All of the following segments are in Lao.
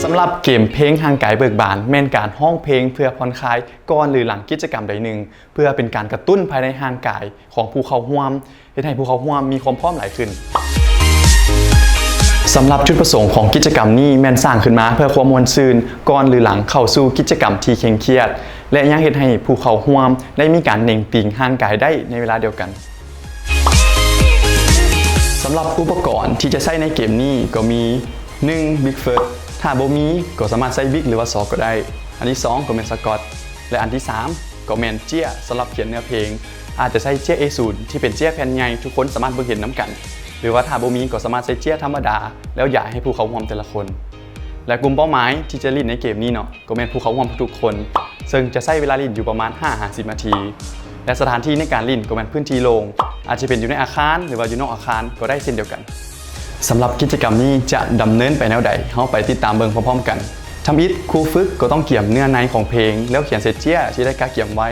ສຳລັບເກມເພງຮ່າງກາຍເບີກບານ ແມ່ນການຮ້ອງເພງເພື່ອຜ່ອນຄາຍກ່ອນ ຫຼື ຫຼັງກິດຈະກຳໃດໜຶ່ງ ເພື່ອເປັນການກະຕຸ້ນພາຍໃນຮ່າງກາຍຂອງຜູ້ເຂົ້າຮ່ວມ ເຮັດໃຫ້ຜູ້ເຂົ້າຮ່ວມມີຄວາມພ້ອມຫຼາຍຂຶ້ນ. ສຳລັບຈຸດປະສົງຂອງກິດຈະກຳນີ້ແມ່ນສ້າງຂຶ້ນມາເພື່ອຄວາມມ່ວນຊື່ນກ່ອນ ຫຼື ຫຼັງເຂົ້າສູ່ກິດຈະກຳທີ່ເຄັ່ງຄຽດ ແລະ ຍັງເຮັດໃຫ້ຜູ້ເຂົ້າຮ່ວມໄດ້ມີການເໜັງຕີງຮ່າງກາຍໄດ້ໃນເວລາດຽວກັນ. ສຳລັບອຸປະກອນທີ່ຈະໃຊ້ໃນເກມນີ້ກໍມີ ໜຶ່ງ ບິກເຟີດ ຖ້າບໍ່ມີກໍສາມາດໃຊ້ບິກ ຫຼືວ່າຊໍກໍໄດ້. ອັນທີສອງກໍແມ່ນສະກອດ ແລະ ອັນທີສາມກໍແມ່ນເຈ້ຍສຳລັບຂຽນເນື້ອເພງ. ອາດຈະໃຊ້ເຈ້ຍ ເອສູນ ທີ່ເປັນເຈ້ຍແຜ່ນໃຫຍ່ ທຸກຄົນສາມາດເບິ່ງເຫັນນຳກັນ ຫຼືວ່າຖ້າບໍ່ມີກໍສາມາດໃຊ້ເຈ້ຍທຳມະດາ ແລ້ວຢາຍໃຫ້ຜູ້ເຂົ້າຮ່ວມແຕ່ລະຄົນ. ແລະ ກຸ່ມເປົ້າໝາຍທີ່ຈະຫຼິ້ນໃນເກມນີ້ເນາະ ກໍແມ່ນຜູ້ເຂົ້າຮ່ວມທຸກໆຄົນ ເຊິ່ງຈະໃຊ້ເວລາຫຼິ້ນຢູ່ປະມານຫ້າຫາສິບນາທີ ແລະ ສະຖານທີ່ໃນການຫຼິ້ນກໍແມ່ນພື້ນທີ່ໂລ່ງ ອາດຈະເປັນຢູ່ໃນອາຄານ ຫຼືວ່າຢູ່ນອກອາຄານກໍໄດ້ເຊັ່ນດຽວກັນ. ສຳລັບກິດຈະກຳນີ້ຈະດຳເນີນໄປແນວໃດ ເຮົາໄປຕິດຕາມເບິ່ງພ້ອມໆກັນ. ທຳອິດ ຄູຝຶກກໍຕ້ອງກຽມເນື້ອໃນຂອງເພງ ແລ້ວຂຽນໃສ່ເຈ້ຍທີ່ໄດ້ກະກຽມໄວ້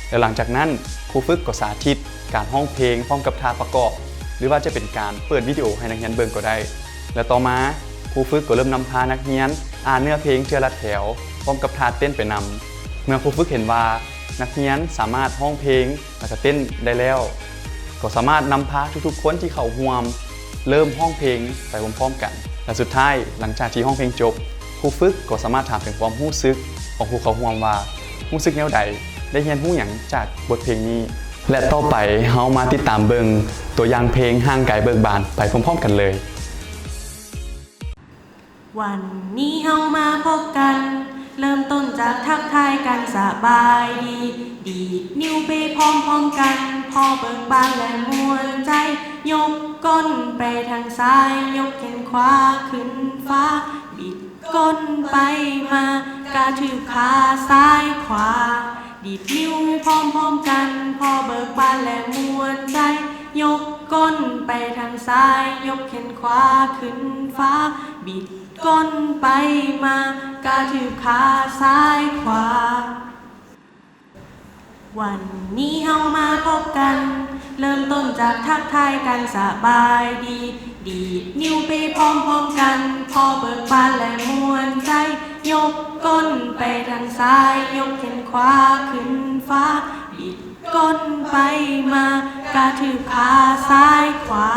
ແລ້ວຫຼັງຈາກນັ້ນ ຄູຝຶກກໍສາທິດການຮ້ອງເພງພ້ອມກັບທ່າປະກອບ ຫຼືວ່າຈະເປັນການເປີດວິດີໂອໃຫ້ນັກຮຽນເບິ່ງກໍໄດ້. ແລະ ຕໍ່ມາ ຄູຝຶກກໍເລີ່ມນຳພານັກຮຽນອ່ານເນື້ອເພງເທື່ອລະແຖວ ພ້ອມກັບທ່າເຕັ້ນໄປນຳ. ເມື່ອຄູຝຶກເຫັນວ່ານັກຮຽນສາມາດຮ້ອງເພງ ແລະ ກະເຕັ້ນໄດ້ແລ້ວ ກໍສາມາດນຳພາທຸກໆຄົນທີ່ເຂົ້າຮ່ວມເລີ່ມຮ້ອງເພງໄປພ້ອມໆກັນ. ແລະ ສຸດທ້າຍ ຫຼັງຈາກທີ່ຮ້ອງເພງຈົບ ຄູຝຶກກໍສາມາດຖາມເຖິງຄວາມຮູ້ສຶກຂອງຜູ້ເຂົ້າຮ່ວມວ່າ ຮູ້ສຶກແນວໃດ? ໄດ້ຮຽນຮູ້ຫຍັງຈາກບົດເພງນີ້? ແລະ ຕໍ່ໄປເຮົາມາຕິດຕາມເບິ່ງຕົວຢ່າງເພງຮ່າງກາຍເບີກບານໄປພ້ອມໆກັນເລີຍ. ວັນນີ້ເຮົາມາພົບກັນ ເລີ່ມຕົ້ນຈາກທັກທາຍກັນສະບາຍດີ ດີດນິ້ວໄປພ້ອມໆກັນ ພໍເບີກບານ ແລະ ມ່ວນໃຈ ຍົກກົ້ນໄປທາງຊ້າຍ ຍົກແຂນຂວາຂຶ້ນຟ້າ ບິດກົ້ນໄປມາ ກະຖືບຂາຊ້າຍຂວາ ດີດນິ້ວພ້ອມໆກັນ ພໍເບີກບານ ແລະ ມ່ວນໃຈ ຍົກກົ້ນໄປທາງຊ້າຍ ຍົກແຂນຂວາຂຶ້ນຟ້າ ບິດກົ້ນໄປມາ ກະຖືບຂາຊ້າຍຂວາ. ວັນນີ້ເຮົາມາພົບກັນ ເລີ່ມຕົ້ນຈາກທັກທາຍກັນສະບາຍດີ ດີດນິ້ວໄປພ້ອມໆກັນ ພໍເບີກບານ ແລະ ມ່ວນໃຈ ຍົກກົ້ນໄປທາງຊ້າຍ ຍົກແຂນຂວາຂຶ້ນຟ້າ ບິດກົ້ນໄປມາ ກະຖືບຂາຊ້າຍຂວາ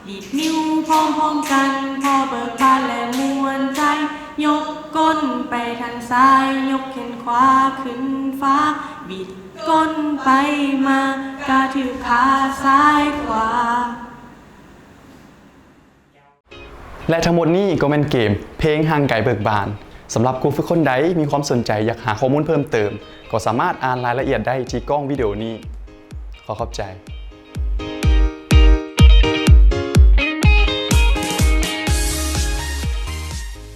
ດີດນິ້ວພ້ອມໆກັນ ພໍເບີກບານ ແລະ ມ່ວນໃຈ ຍົກກົ້ນໄປທາງຊ້າຍ ຍົກແຂນຂວາຂຶ້ນຟ້າ ບິດກົ້ນໄປມາ ກະຖືບຂາຊ້າຍຂວາ. ແລະ ທັງໝົດນີ້ກໍແມ່ນເກມເພງຮ່າງກາຍເບີກບານ. ສຳລັບຄູຝຶກຄົນໃດມີຄວາມສົນໃຈຢາກຫາຂໍ້ມູນເພີ່ມເຕີມ ກໍສາມາດອ່ານລາຍລະອຽດໄດ້ທີ່ກ້ອງວິດີໂອນີ້. ຂໍຂອບໃຈ.